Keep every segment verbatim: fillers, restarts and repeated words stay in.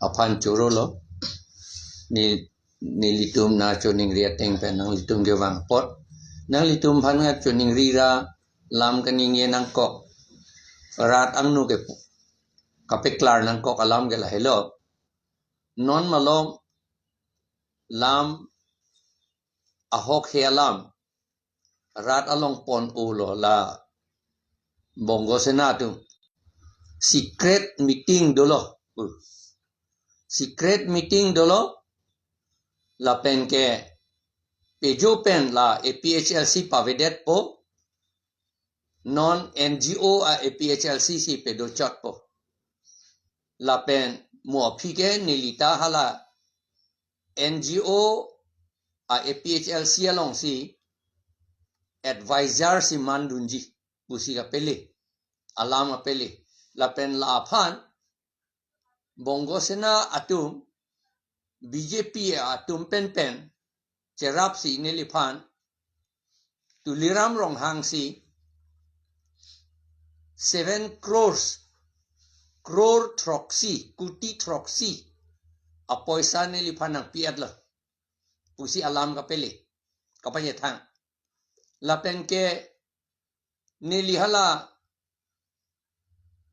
aphan choro lo. Ni, nelitum nangchoningri ateng pen nanglitum kevang apot, nanglitum aphan nangchoningri ra lam kaningje nangkok, rat angno ke kapeklar nangkok alam ke lahelo. Non malom lam ahok he alam rat along pon-olo la Bongo Sena atum secret meeting dolo. Uh. Secret meeting dolo, lapen ke pejo pen la A P H L C pavedetpo, non N G O a A P H L C si pedochotpo. Lapen mo aphi ke neli ta hala N G O a A P H L C alongsi advisor si mandunji pusi kapele, alam kapele. Lapen la aphan Bongo Sena atum, B J P atum penpen cherapsi neliphan Tuliram Ronghang si seven crores, crore throksi, kuti throksi apoisa neliphan nangpi-etlo pusi alam kapele, kapachethang. Lapen ke neli hala,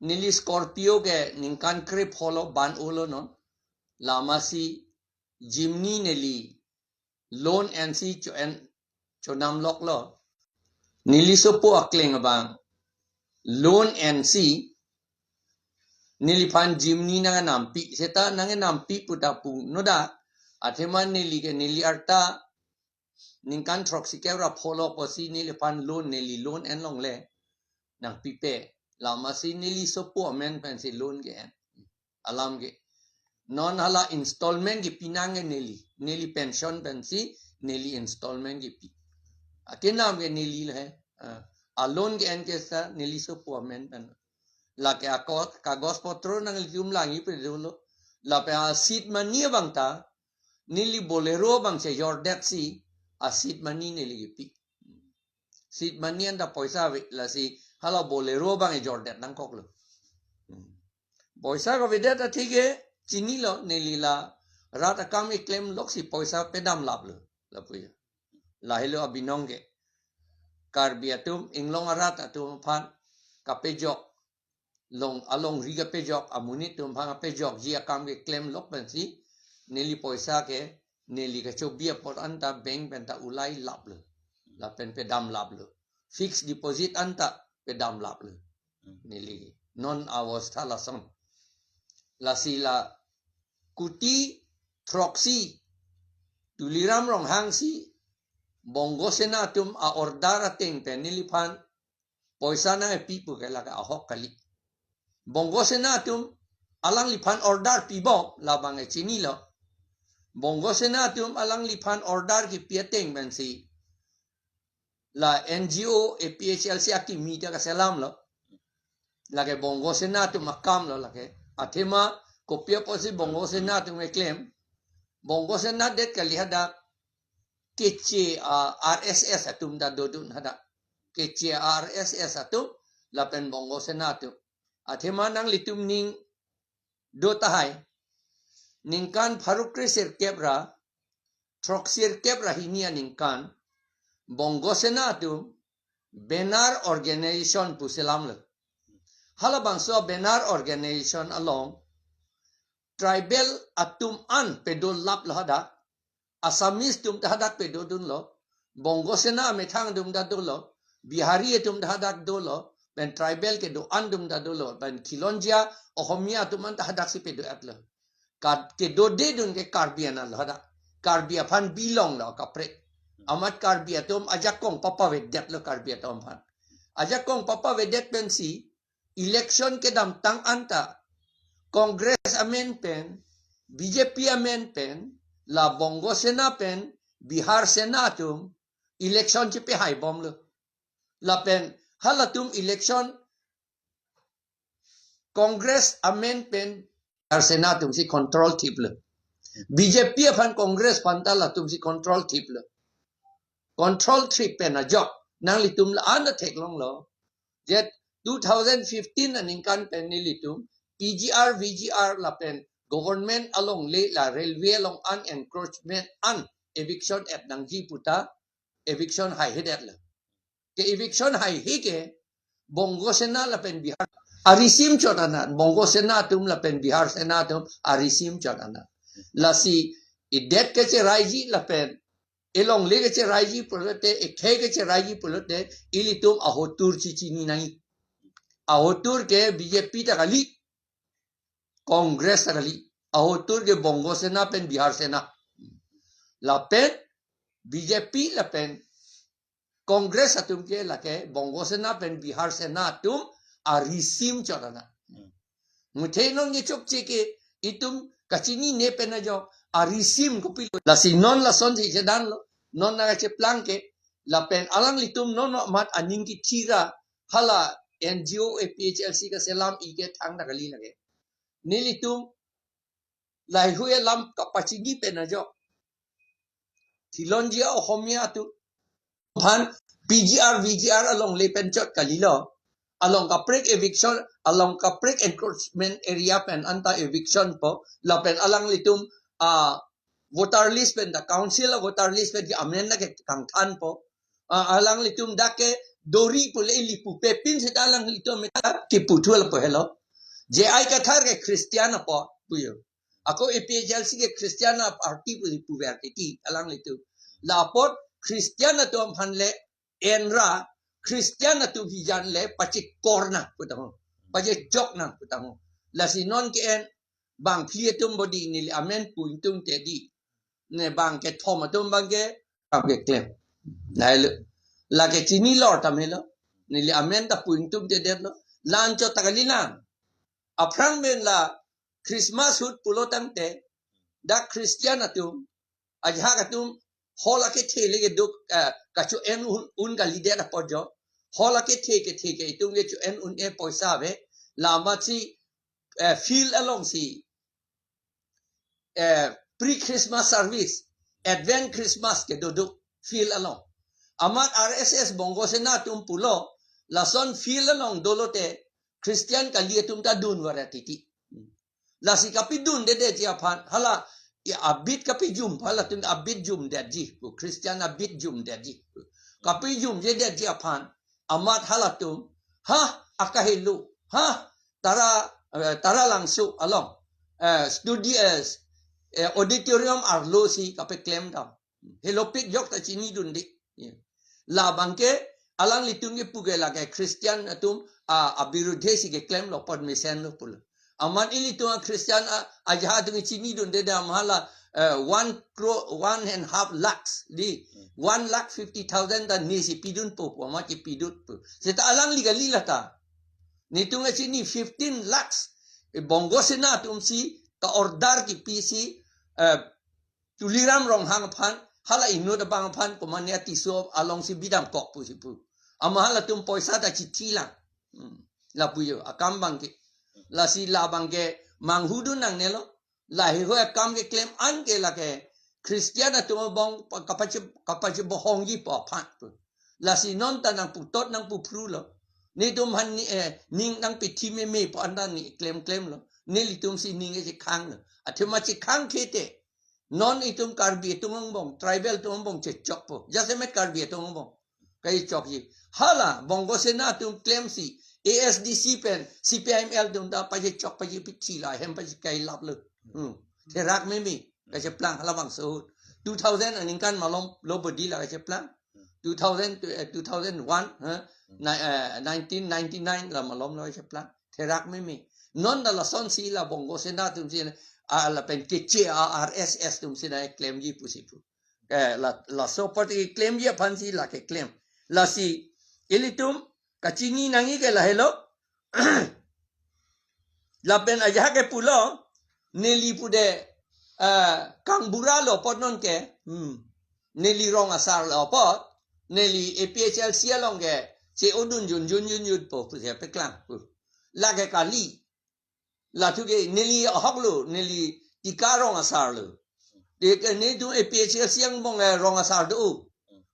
neli Scorpio ke ningkan krepho lo ban-olo non. Lamasi Jimny neli loan ensi cho-en, chonam loklo. Neli sopo akleng abang loan ensi neliphan Jimny nangnampi, seta nangnampi pu ta pu noda. Athema neli ke neli arta ningkan throksi kep ra pho lo pusi neliphan loan, neli loan en longle nangpipe. Lamasi neli sopo amen pensi loan ke-en. Alam ke. Non hala installment kepi nangke neli. Neli pension pensi neli installment kepi. Akenam ke neli le. Ah, a loan ke-en ke sa neli sopo amen pen. Lake ako kagos potro nanglitum langji pe dolo. Lapen a seed money abang ta neli Bolero abang chejordetsi a seed money neli kepi. Seed money anta poisa ave, lasi hala Bolero abang ejordet nangkoklo. Hmm. Poisa kavedet athe ke chinilo, neli la rat akam keklem loksi poisa pedam laplo. Lapu ya. Lahelo abinong ke. Karbi atum, inglong arat atum aphan kapejok, long, alongri kapejok, amonit atum aphan kapejokji akam keklem lok pensi neli poisa ke, neli kachobi apot anta bank pen ta ulai laplo. Lapen pedam laplo. Fixed deposit anta pedam laplo. Hmm. Neli non abostha lason. Lasi la kuti throksi Tuliram Ronghang si Bongo Sena atum a-order ateng pen neliphan poisa nangpi pu ke lake ahok kali. Bongo Sena atum alangliphan order pibom labang e chinilo. Bongo Sena atum alangliphan order kepi ateng pensi la N G O A P H L C akimi ta kaselamlo. Lake Bongo Sena atum akam lo lake. Athema kopi apotsi Bongo Sena atum keklem. Bongo Sena det kali hadak. Keche a R S S atum ta dodun hadak. Keche a R S S atum lapen Bongo Sena atum. Athema nanglitum ning do tahai. Ningkan pharo kre sirkep ra, throksi sirkep ra hini aningkan, Bongo Sena atum banner organization pusi lamlo. Halabangso banner organization along tribal atum an pedo laplo hadak, Assamese atum ta hadak pedodunlo, Bongo Sena amethang atum ta dolo, Bihari atum ta hadak dolo, pen tribal kedo-an atum ta dolo, pen Khilonjia Ohomia atum an ta hadaksi pedo-etlo. Ka-, kedodedun ke Karbi an lo hadak. Karbi aphan bilong lo kaprek. Amat Karbi atum ajakong papavedetlo Karbi atum aphan. Ajakong papavedet pensi election kedamtang anta Congress amen pen, B J P amen pen, la Bongo Sena pen, Bihar Sena atum election chepehaibomlo. Lapen halatum election Congress amen pen Bihar Sena atumsi control thiplo. B J P aphan Congress aphan ta latumsi control thiplo. Control thip pen ajok nanglitum la-an ta theklonglo. Jet two thousand fifteen aningkan pen nelitum P G R, V G R lapen government alongle la railway along an encroachment an eviction et nangji puta eviction haihedet lo. Ke eviction haihe ke Bongo Sena lapen Bihar arisim chot anat, Bongo Sena atum lapen Bihar Sena atum arisim chot anat. Lasi idet kecheraiji lapen elongle kecheraiji pulote, ekhei kecheraiji pulote, ilitum ahotur chichini nangji. Ahotur ke B J P ta kali, Congress ta kali. Ahotur ke Bongo Sena pen Bihar Sena. Lapen B J P lapen Congress atum ke lake Bongo Sena pen Bihar Sena atum arisim chot anat. Hmm. Muthe non ke chokche ke itum kachinine pen ajok arisim kopilo. Lasi non lasonsi chedan lo. Non nangkacheplang ke lapen alanglitum non amat aning kithira hala N G O A P H L C kaselam ike thangta kali lake. Nelitum laheihui alam kapachini pen ajok. Thilonji Ohomia atum aphan P G R, V G R alongle pen chot kalilo. Along kaprek eviction, along kaprek encroachment area pen anta eviction po. Lapen alanglitum, ah, voter list pen ta, council a voter list pen ke amend ta ke kangthan po. Ah, alanglitum dak ke dori pule ili pupe pin seta alanglitum meta kiputhu lapu helo. J I Kathar ke Christian apot puyo. Ako A P H L C ke Christian a party pu puver titi alanglitum. La apot Christian atum aphan le enra Christian atum hijan le pachekor nang putang ho. Pachechok nang putang ho. Lasi non ke-en bangphli atum bodi neli amen pu ingtungte di. Ne bangkethom atum bangke kap keklem. Lahelo. Lake chinilor tame lo. Neli amen ta pu ingtungtedetlo. La-an chot ta kalilang. Aphrang pen la Christmas ahut pulo tangte dak Christian atum, ajahak atum, hall akethe le keduk, eh, kacho-en un, un kalidet apot jo. Hall akethe kethe ke itum kecho-en un-e poisa ave. La amatsi, eh, field alongsi, eh, pre-Christmas service, Advent Christmas kedoduk field along. Amat R S S Bongo Sena atum pulo, lason field along dolote Christian kali atum ta dun vara titi. Lasi kapidundedetji aphan, hala, ya abit kapijum, halatum abit jumdetji, Christian abit jumdetji. Kapijumjedetji aphan, amat halatum, ha, akahelo, ha, Tara, eh, Taralangso along, eh, studio, eh, eh, auditorium arlosi kapeklem dam. Helopik jok ta chinidunde. Ya. La bangke alanglitum kepu ke lake Christian atum a, abirudhe si keklemlo apot mesenlo pulo. Amat ilitum a Christian a, ajahak atum chinidunde dam hala, eh, one crore, one and half lakhs di, one lakh fifty thousand ta nesi pidunpo pu, amat kepidunpo. Seta alangli kali lata. Netum kachini fifteen lakhs, eh, Bongo Sena atumsi ka-order kipisi, eh, Tuliram Ronghang aphan, hala inut abang aphan, komane a Tisso alongsi bidamkok pusi pu. Ama halatum poisa ta chichilang. Hmm. Lapu jo, akam bangke. Lasi la bangke, manghudun nangnelo. Laheihui akam keklem an ke lake Christian atum abang pa-, kapache, kapachebohongji pu aphan pu. Lasi non ta nangputot nangpuphrulo. Netum aphan ni, eh, ning nangpethi meme pu anta ne klemklemlo. Nelitumsi ning kechekhanglo. Athema chekhang khete. Non itum Karbi atum angbong, tribal atum angbong chechokpo. Jasemet Karbi atum angbong kachechokji. Hala, Bongo Sena atum klemsi, A S D C pen, C P I M L atum ta pachechok pachepithi la, hem pachekailaplo. Hmm. Therak meme, kacheplang halabangso ahut. Two thousand aningkan malomlo bodi la kacheplang. Two thousand to, eh, two thousand one, ha? Ni-, eh, nineteen ninety-nine la malomlo kacheplang. Therak meme. Non ta lasonsi la Bongo Sena atumsi, ah, lapen keche a R S S atumsi nangklemji pusi pu. Eh, la, laso apot keklemji aphansi la keklem. Lasi, ilitum, kachini nangji ke lahelo. Lapen ajahak kepulo, neli pude, eh, kangburalo apot non ke, hmm, neli rong asarlo apot, neli A P H L C along ke, che-odun junjun junjun po, pusi peklang pu. Lake kali. Lathu ke neli ahoklo, neli Tika rong asarlo. Deke netum A P H L C angbong, eh, rong asar do.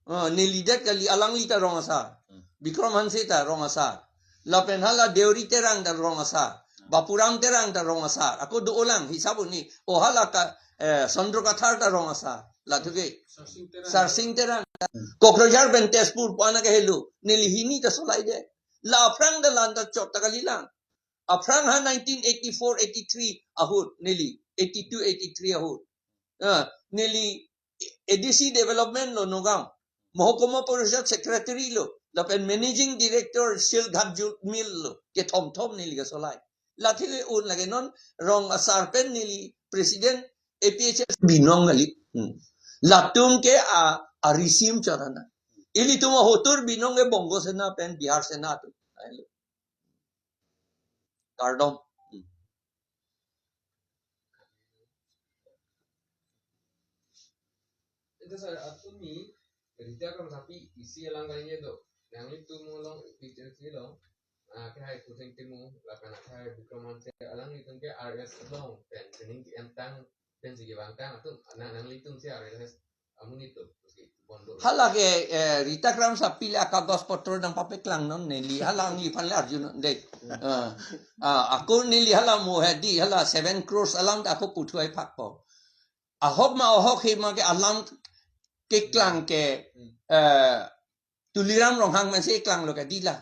Eh, neli det kali alangli ta rong asar. Bikram Hanse ta rong asar. Lapen hala Deuri Terang ta rong asar. Bapuram Terang ta rong asar. Ako do-olang hisap un-e. O hala ka, eh, Chandra Kathar ta rong asar. Lathuke. Sarsing Terang. Sarsing Terang. Kokrajhar pen Tezpur pu-an ke helo. Neli hini ta solai det. La aphrang ta lan ta chot ta kalilang. Aphrang ha nineteen eighty-four eighty-three ahut neli. Eighty-two eighty-three ahut. Ah, neli A D C development lo Nagaon. Mahakuma Parishad secretary lo. Lapen managing director Silghat Jute Mill lo. Kethom thom neli kesolai. Lathuke un lake non rong asar pen neli president A P H L C binong kali. Hmm. Latum ke a, a risim chot ana. Ilitum ahotur binong ke Bongo Sena pen Bihar Sena atum. Kardom. Hmm. Itu sir, atumi Rita Kramsapi isi alang kalinya do. Nanglitum along picture si long. Ah, kehai Kusing Timung, lapen kehai Bikram Hanse, alanglitum ke R S along pen training ke-entang pen si kevangtang atum, nang, nanglitum si R S amonit atum si bondo. Hala ke, eh, Rita Kramsapi le akagos potro nangpapeklang non neli, hala nangliphan le arjunon dei. Hmm. Ah, ah, ako neli hala mo hedi, hala seven crores alam ta ako puthuai phakpo. Ahok ma ahok he ma ke alam keklang ke, Hmm. eh, Tuliram Ronghang man si keklang lo ke dila.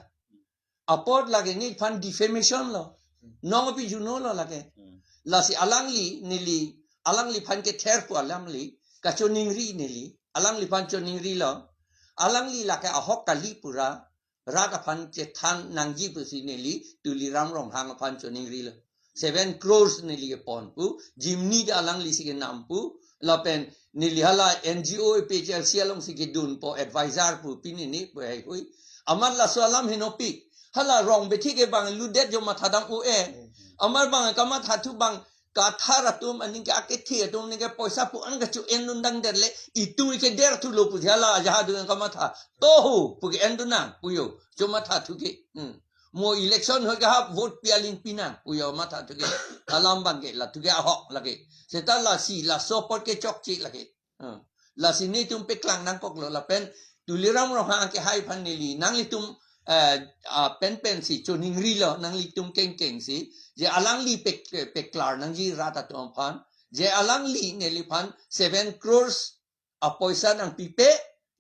Apot lake neliphan defamation lo. Hmm. Nong api juno lo lake. Hmm. Lasi alangli neli, alangliphan kether pu alamli, kachoningri neli, alangliphan choningri lo. Alangli lake ahok kali pura, rat aphan chethan nangji pusi neli Tuliram Ronghang aphan choningri lo. Seven crores neli kepon pu, Jimny ta alangli si kenam pu, lapen neli hala N G O A P H L C along si kedun po advisor pu pini ni pu hei hui. Amat laso alam henopik. Hala rong bethi ke bang ludet jo matha dam o-e. Amat bang kamatha thu bang Kathar atum aning ke akethe atum aning ke poisa pu-an kacho-en lundang derle, itum ke der thulo pu jala aja adu yang kamatha. Tohu pu ke-en dunang puyo. Chomatha thuke. Hmm. Mo election ho ke ha vote pi aling pinang puyo matha thuke. Alam bang ke lathuke ahok lake. Seta lasi laso apot ke chokche lake. Hmm. Lasi netum peklang nangkoklo lapen Tuliram Ronghang kehai aphan neli nanglitum, eh, ah, penpen si choningri lo nanglitum kengkeng si. Je alangli pek, peklar nangji rat atum aphan. Je alangli neliphan seven crores apoisa nangpipe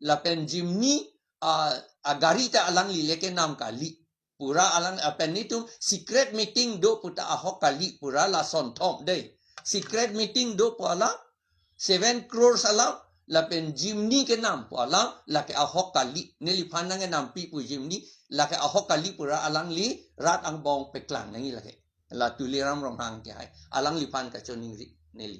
lapen Jimny, ah, agari ta alangli le kenam kali. Pura alang, ah, pen netum secret meeting do pu ta ahok kali pura lason thom dei. Secret meeting do pu alam seven crores alam lapen Jimny kenam pu alam lake ahok kali. Neliphan nang kenampi pu Jimny lake ahok kali pura alangli rat angbong peklang nangji lake. La Tuliram Ronghang kehai. Alangliphan kachoningri neli.